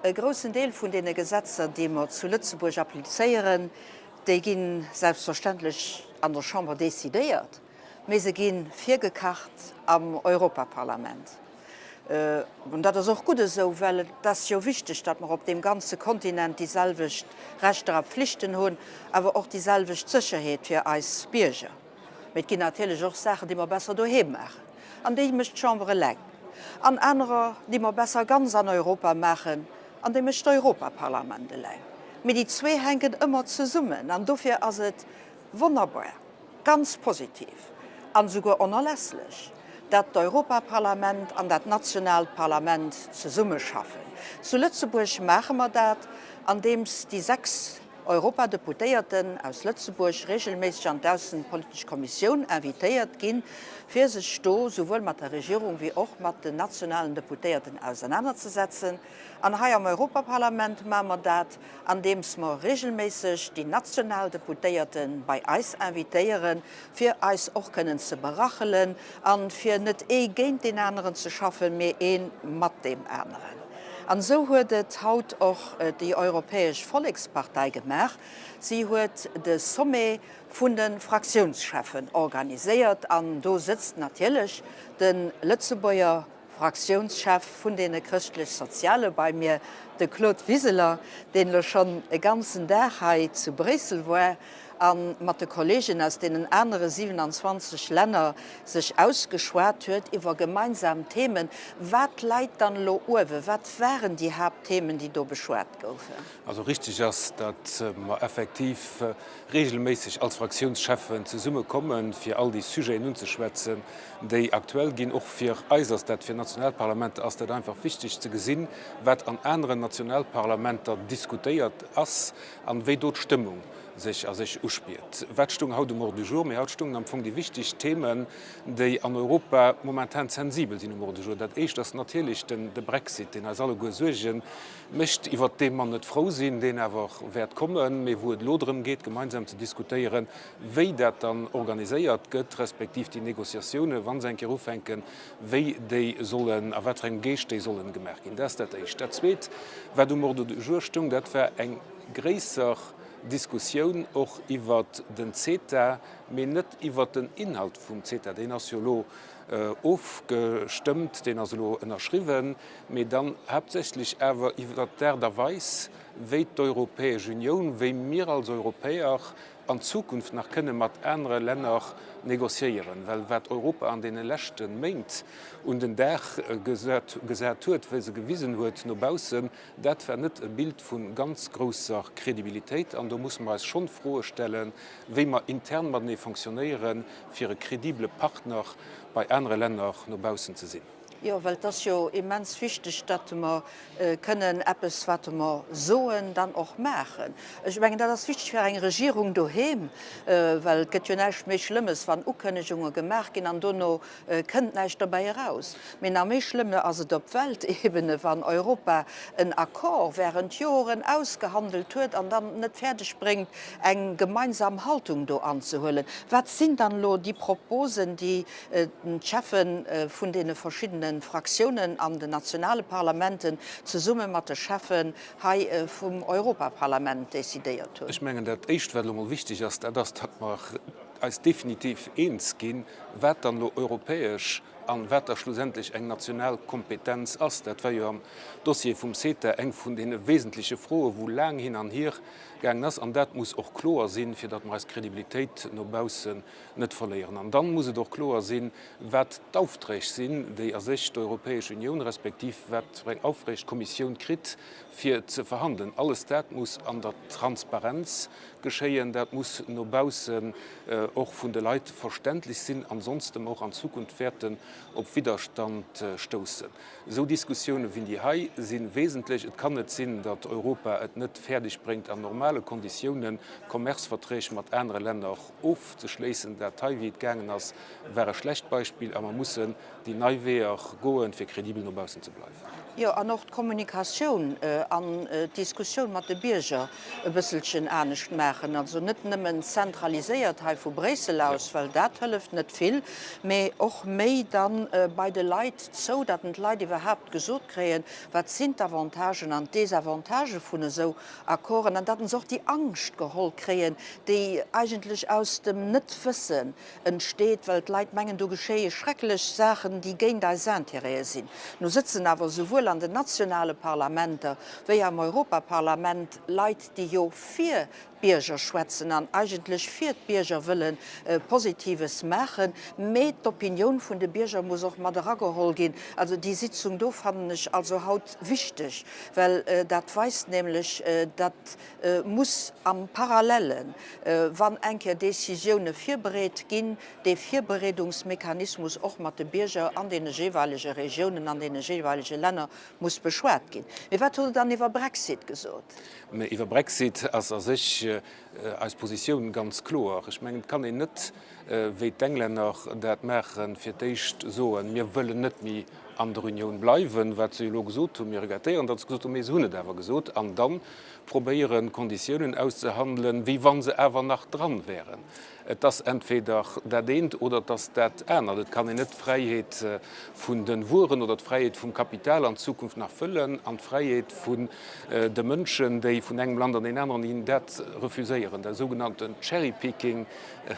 E groussen Deel vun deene Gesetzer, déi mer zu Lëtzebuerg applizéieren, déi gi selbstverständlech an der Chamber decidéiert, mee se gi virgekacht am Europaparlament. An dat ass och gutt esou, well et ass jo wichteg, datt mer op deem ganze Kontinent déi selwecht Rechter a Pflichten hunn, awer och déi selwecht Sécherheet fir eis Bierger. Mee et ginn natierlech och Saachen, déi mer besser doheem maachen, an déi mécht d'Chamber eleng, an anerer, déi mer besser ganz an Europa maachen, an déi mécht d'Europaparlament eleng. Mee déi zwee hänken ëmmer zesummen, an dofir ass et wonnerbar, ganz positiv an esouguer onerlässlech, dat d'Europaparlament an dat nationaalt Parlament zesummeschaffen. Zu Lëtzebuerg maache mer dat, andeems déi 6 Europadeputéierten aus Lëtzebuerg regelméisseg an d'Aussenpolitesch Kommissioun invitéiert ginn, fir sech do souwuel mat der Regierung wéi och mat den nationalen Deputéierten ausernanerzesetzen. An hei am Europaparlament maache mer dat, andeems mer regelméisseg déi national Deputéierte bei eis invitéieren, fir eis och kënnen ze berachelen a fir net ee géint deen aneren ze schaffen, mee ee mat deem aneren. An esou huet et haut och déi Europäesch Vollekspartei gemaach. Si huet de Sommet vun de Fraktiounscheffen organiséiert an do sëtzt natierlech de Lëtzebuerger Fraktiounschef vun deene Chrëschtlech-Soziale bei mir, de Claude Wiseler, deen elo schonn e ganzen Dag hei zu Bréissel war a mat de Kolleegen aus deenen anere 27 Länner sech ausgeschwat huet iwwer gemeinsam Themen. Wat läit dann elo uewen? Wat waren déi Haaptthemen, déi do beschwat goufen? Also richtig ass, datt mer effektiv regelméisseg als Fraktiounscheffen zesummekommen, fir all déi Sujeten unzeschwätzen, déi aktuell ginn. Och fir eis ass dat, fir Nationalparlamenter ass dat einfach wichteg ze gesinn, wat an aneren Nationalparlamenter diskutéiert ass an wéi do d'Stëmmung sech a sech uspiert. Wat stoung haut um Ordre du jour? Mee haut stoungen am Fong déi wichteg Themen, déi an Europa momentan sensibel sinn, um Ordre du jour. Dat éischt ass natierlech den de Brexit, deen eis alleguer Suerge mécht, iwwert dee mer net frou sinn, deen awer wäert kommen, mee wou et elo drëm geet, gemeinsam ze diskutéieren, wéi dat dann organiséiert gëtt, respektiv déi Négociatiounen, wa se eng Kéier ufänken, wéi déi sollen, a wat fir engem Geescht déi sollen gemaach ginn. Dat ass dat Éischt. Dat Zweet, wat um Ordre du jour stoung, dat war eng gréisser Diskussioun och iwwert den CETA, mee net iwwert den Inhalt vum CETA, deen ass jo elo ofgestëmmt, deen ass elo ënnerschriwwen, mee dann haaptsächlech awer iwwert d'Aart a Weis, wéi d'Europäesch Unioun, wéi mir als Europäer an Zukunft nach kënne mat anere Länner négociéieren. Well wat Europa an deene leschte Méint un den Dag gesat huet, wéi se gewisen huet no baussen, Dat war net e Bild vu ganz grousser Kredibilitéit an do musse mer eis schonn Froe stellen, wéi mer intern matenee fonctionnéieren, fir e kredible Partner bei anere Länner no baussen ze sinn. Jo, well et ass jo immens wichteg, datt mer kënnen eppes, wat mer soen, dann och maachen. Ech mengen, dat ass wichteg fir eng Regierung doheem, well et gëtt jo näischt méi Schlëmmes, wann Ukënnegunge gemaach ginn an dono Kënnt näischt dobäi eraus. Mee nach méi schlëmm ass et op Weltebene, wann Europa en Accord während Joren ausgehandelt huet an dann net fäerdeg bréngt, eng gemeinsam Haltung do anzehuelen. Wat sinn dann elo déi Proposen, déi d'Cheffe vun deene verschiddene Fraktiounen an den nationale Parlamenten zesumme mat de Cheffen hei vum Europaparlament decidéiert hunn? Ech mengen, dat Éischt, wat elo mol wichteg ass, dat ass, datt mer eis definitiv eens ginn, wat dann elo europäesch an wat da schlussendlech eng national Kompetenz ass. Dat war jo am Dossier vum CETA eng vun deene wesentleche Froen, wou laang hin an hier gaangen ass. An dat muss och kloer sinn, fir datt mer eis Kredibilitéit no baussen net verléieren. An dann muss et och kloer sinn, wat d'Aufträg sinn, déi a sech d'Europäesch Unioun respektiv wat fir eng Aufträg d'Kommissioun kritt, fir ze verhandelen. Alles dat muss an der Transparenz geschéien. Dat muss no baussen och vun de Leit verständlech sinn, ansonsten och an Zukunft wäerten op Widderstand stoussen. Esou Diskussioune wéi déi hei si wesentlech. Et kann net sinn, datt Europa et net fäerdeg bréngt, an normale Konditiounen Commerceverträg mat anere Länner ofzeschléissen. Dat hei, wéi et gaangen ass, war e schlecht Beispill a mer mussen déi nei Weeër goen, fir kredibel no baussen ze bleiwen. Jo, an och d'Kommunikatioun an d'Diskussioun mat de Bierger e bësselchen anescht maachen. Also net nëmmen zentraliséiert hei vu Bréissel aus, well dat hëlleft net vill, mee och méi da bei de Leit zou, datt d'Leit iwwerhaapt gesot kréien, wat sinn d'Avantagen an d'Désavantagë vun esou Accorden, an datt se och déi Angscht geholl kréien, déi eigentlech aus dem Net-Wëssen entsteet, well d'Leit mengen, do geschéie schrecklech Saachen, déi géint eis Intérêtë sinn. Nu sëtzen awer souwuel an den nationale Parlamenter wéi am Europaparlament Leit, déi jo fir d'Bierger schwätzen an eigentlech fir d'Bierger wëlle Positives maachen. Mee d'Opinioun vun de Bierger muss och mat erageholl ginn. Also déi Sitzung do fannen ech also haut wichteg, well dat weist nämlech, datt muss am Parallellen, wann eng Kéier Décisioune virbereet ginn, dee Virbereedungsmechanismus och mat de Bierger an deene jeeweilege Regiounen, an deene jeeweilege Länner muss beschwat ginn. Mee wat hutt Der dann iwwer Brexit gesot? Mä iwwer Brexit ass a sech eis Positioun ganz kloer. Ech mengen, et kann een net, wéi d'Englänner dat maachen, fir d'éischt soen, mir wëllen net méi an der Unioun bleiwen, wat se jo elo gesot hunn, mir regrettéieren, datt se gesot hunn, mee se hunn et awer gesot, an da probéieren, Konditiounen auszehandelen, wéi wa se awer nach dran wären. Et ass entweder dat eent oder et ass dat anert. Et kann een net d'Fräiheet vun de Wueren oder d'Fräiheet vum Kapital an Zukunft nach wëllen an d'Fräiheet vun de Mënschen, déi vun engem Land an een aneren ginn, dat refuséieren. Dat sougenannten Cherry-picking,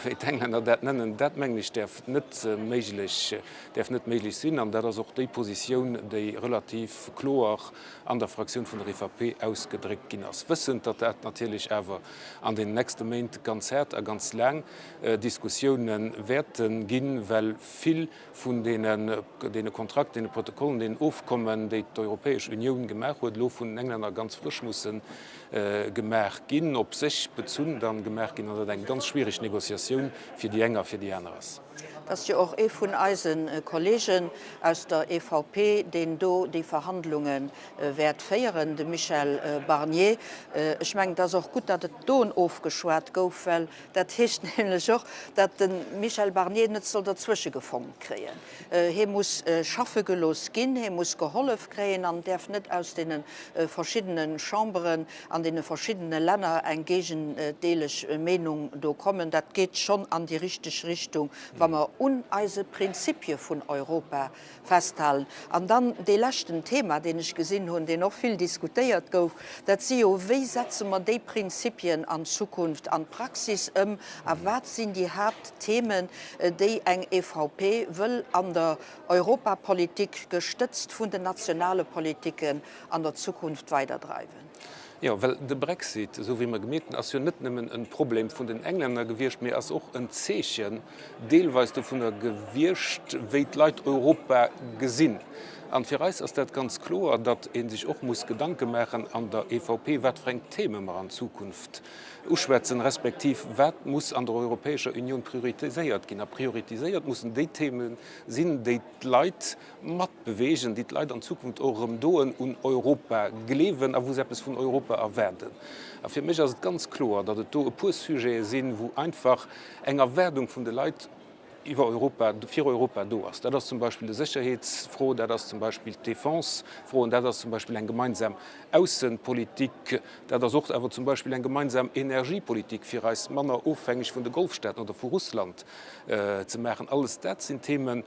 wéi d'Englänner dat nennen, dat mengen ech däerf net méiglech däerf net méiglech sinn. An dat ass och déi Positioun, déi relativ kloer an der Fraktioun vun der EVP ausgedréckt ginn ass, wëssend, datt dat natierlech awer an den nächste Méint ganz haart a ganz laang Diskussiounen wäerte ginn, well vill vun deene Kontrakten, deene Protokollen, deenen Ofkommen, déi d'Europäesch Unioun gemaach huet, elo vun den Englänner ganz frësch musse gemaach ginn, op sech bezunn dann gemaach ginn, an dat eng ganz schwierig Négociatioun fir déi eng a fir déi aner ass. Et ass jo och ee vun eise Kollegen aus der EVP, deen do déi Verhandlunge wäert féieren, de Michel Barnier. Ech mengen, et ass och gutt, datt et doen ofgeschwat gouf, well dat heescht nämlech och, datt de Michel Barnier net soll derzwësche gefonkt kréien. Hie muss schaffe gelooss ginn, hie muss gehollef kréien an däerf net aus deene verschiddene Chamberen an deene verschiddene Länner eng géigendeeleg Meenung do kommen. Dat geet schonn an déi richteg Richtung, wa mer un eise Prinzipie vun Europa festhalen. An dann dee leschten Thema, deen ech gesinn hunn, deen och vill diskutéiert gouf, dat si jo, Wéi setze mer déi Prinzipien an Zukunft an d'Praxis ëm a wat sinn déi Haaptthemen, déi eng EVP wëll an der Europapolitik, gestëtzt vun den nationale Politiken, an der Zukunft weiderdreiwen? Jo, well de Brexit, esou wéi mer gemierkt hunn, ass jo net nëmmen e Problem vun den Englänner gewiescht, mee ass och en Zeechen deelweis dovunner gewiescht, wéi d'Leit Europa gesinn. An fir eis ass dat ganz kloer, datt ee sech och muss Gedanke maachen an der EVP, wat fir eng Theme mer an Zukunft uschwätzen, respektiv wat muss an der Europäescher Unioun prioritiséiert ginn. A prioritiséiert mussen déi Theme sinn, déi d'Leit mat beweegen, déi d'Leit an Zukunft och erëm doen, un Europa gleewen a wou se eppes vun Europa erwaarden. A fir mech ass et ganz kloer, datt et do e puer Sujete sinn, wou einfach eng Erwaardung vun de Leit iwwer Europa, fir Europa do ass. Dat ass zum Beispill de Sécherheetsfro, dat ass zum Beispill d'Defense-Froen, dat ass zum Beispill eng gemeinsam Aussepolitik, dat ass och awer zum Beispill eng gemeinsam Energiepolitik, fir eis manner ofhängeg vun de Golfstaaten oder vu Russland ze maachen. Alles dat sinn Themen,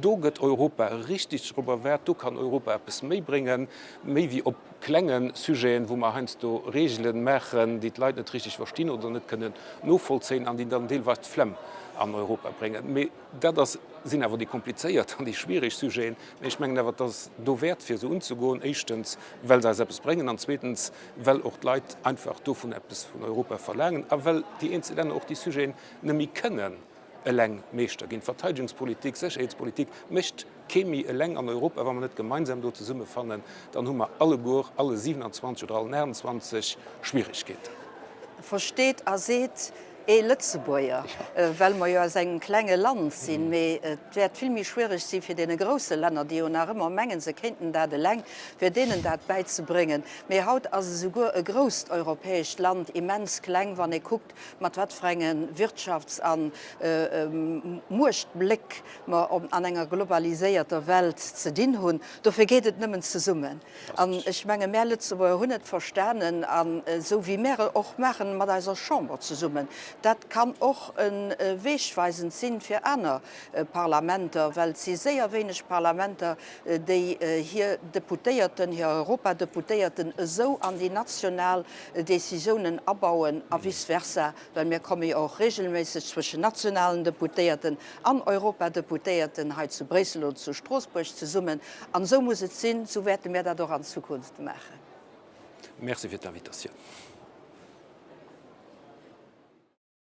Do gëtt Europa richtig drop erwaart, do kann Europa eppes méi bréngen, méi wéi op klenge Sujeten, wou mer heiansdo Regelen maachen, déi d'Leit net richtig verstinn oder net kënnen novollzéien an déi dann deelweis d'Flemm an Europa bréngen. Mee dat ass, sinn awer déi komplizéiert an déi schwierig Sujeten. Mee ech mengen awer, et ass dowäert, fir se unzegoen, éischtens, well se eis eppes bréngen an zweetens, well och d'Leit einfach dovun eppes vun Europa verlaangen a well déi eenzel Länner och déi Sujeten net méi kënnen eleng Meeschter ginn. D'Verteidigungspolitik, Sécherheetspolitik mécht kee méi eleng an Europa. Wa mer net gemeinsam do zesummefannen, dann hu mer alleguer, alle 27 oder allen 28, Schwierigkeeten. Versteet a seet. Ee Lëtzebuerger, well mer jo aus engem klenge Land sinn. Mee et wäert vill méi schwiereg si fir deene grousse Länner, déi jo nach ëmmer mengen, se kéinten dat eleng, fir deenen dat bäizebréngen. Mee haut ass esouguer e grousst europäescht Land immens kleng, wann ee kuckt, mat wat fir enge Wirtschafts a Muechtbléck mer an enger globaliséierter Welt ze dinn hunn. Dofir geet et nëmmen zesummen. An ech menge mär Lëtzebuerger hunn et verstanen, an esou wéi mär et och maachen mat eiser Chamber zesummen, dat kann och e wegweisend sinn fir aner Parlamenter, well et si séier wéineg Parlamenter, déi hir Deputéierten, hir Europadeputéierten esou an déi national Décisiounen abauen a vice versa. Well mir komme jo och regelméisseg zwëschen nationalen Deputéierten an Europadeputéierten hei zu Bréissel oder zu Stroossbuerg zesummen. An esou muss et sinn, esou wäerte mir dat och an Zukunft maachen. Merci fir d'Invitatioun.